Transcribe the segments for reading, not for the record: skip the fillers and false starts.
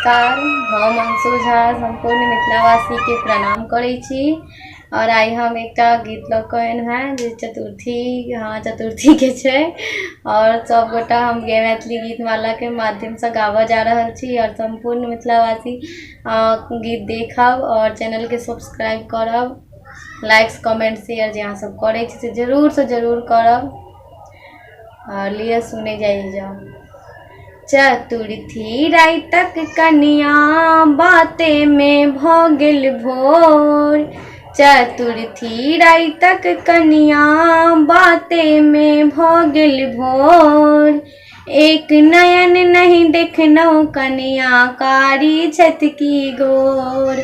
नमस्कार। हम अंशु झा सम्पूर्ण मिथिलावासीके प्रणाम करै छी। आओर आइ हम एकटा गीत लऽ कऽ एलहुँ हेँ जे चतुर्थी, हँ, चतुर्थीके छै। आओर सभगोटा हम मैथिली गीतमालाके माध्यमसँ गाबऽ जा रहल छी आओर सम्पूर्ण मिथिलावासी गीत देखब आओर चैनलके सब्सक्राइब करब, लाइक्स कमेंट शेयर जे अहाँसभ करै छी से जरूरसँ जरूर करब। आओर लिअ, सुनै जाइ जाउ। चतुर्थी रातिक कनिया बातेमे भऽ गेल भोर, चतुर्थी रातिक कनिया बातेमे भऽ गेल भोर। एक नयन नहि देखलहुँ कनिया कारी छथि की गोर,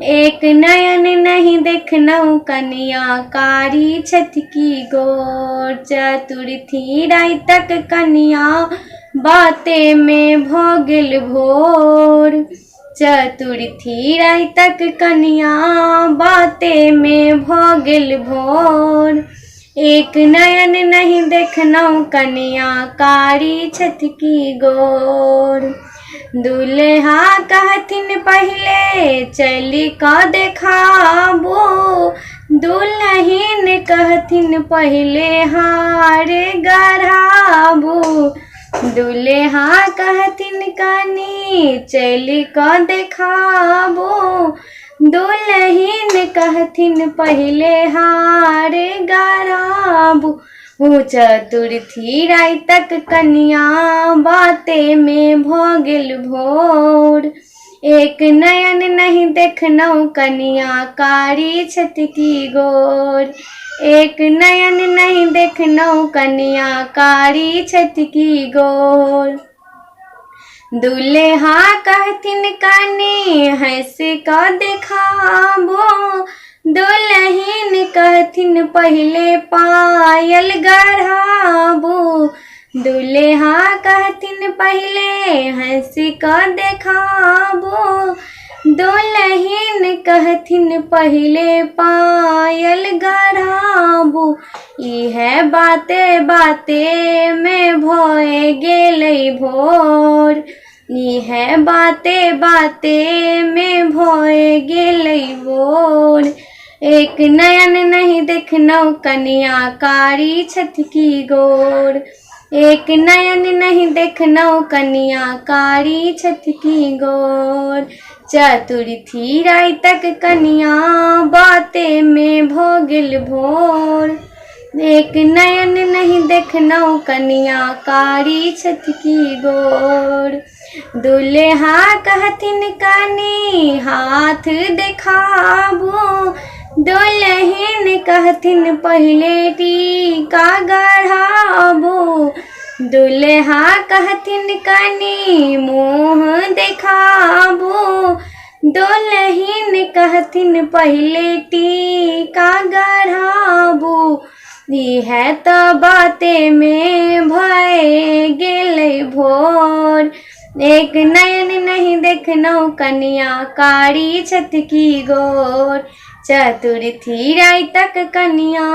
एक नयन नहि देखलहुँ कनिया कारी छथि की गोर। चतुर्थी रातिक कनिया बातेमे भऽ गेल भोर, चतुर्थी रातिक कनिया बातेमे भऽ गेल भोर। एक नयन नहि देखलहुँ कनिया कारी छथि की गोर। दुल्हा कहथिन पहिले चलि कऽ देखाबू, दुल्हिन कहथिन पहिले हार गढ़ाबू। दुल्हा कहथिन कनी चलि कऽ देखाबू, दुल्हिन कहथिन पहिले हार गढ़ाबू। चतुर्थी रातिक कनिया बातेमे भऽ गेल भोर, एक नयन नहि देखलहुँ कनिया कारी छथि की गोर, एक नयन नहि देखलहुँ कनिया कारी छथि की गोर। दुल्हा कहथिन कनी हँसि कऽ देखाबो, दुल्हिन कहथिन पहिले पायल गढ़ाबू। दुल्हा कहथिन पहिले हँसि कऽ देखाबू, दुल्हिन कहथिन पहिले पायल गढ़ाबू। इएह बाते बातेमे भए गेलै भोर, इएह बाते बातेमे भए गेलै भोर। एक नयन नहि देखलहुँ कनिया कारी छथि की गोर, एक नयन नहि देखलहुँ कनिया कारी छथि की गोर। चतुर्थी रातिक कनिया बातेमे भऽ गेल भोर, एक नयन नहि देखलहुँ कनिया कारी छथि की गोर। दुल्हा कहथिन कनी हाथ देखाबू, दुल्हिन कहथिन पहिले टीका गढ़ाबू। दुल्हा कहथिन कनी मुँह देखाबू, दुल्हिन कहथिन पहिले टीका गढ़ाबू। इएह तऽ बातेमे भए गेलै भोर, एक नयन नहि देखलहुँ कनिया कारी छथि की गोर। चतुर्थी रातिक कनिया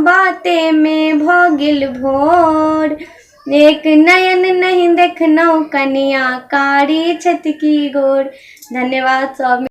बातेमे भऽ गेल भोर, एक नयन नहि देखलहुँ कनिया कारी छथि की गोर। धन्यवाद सब।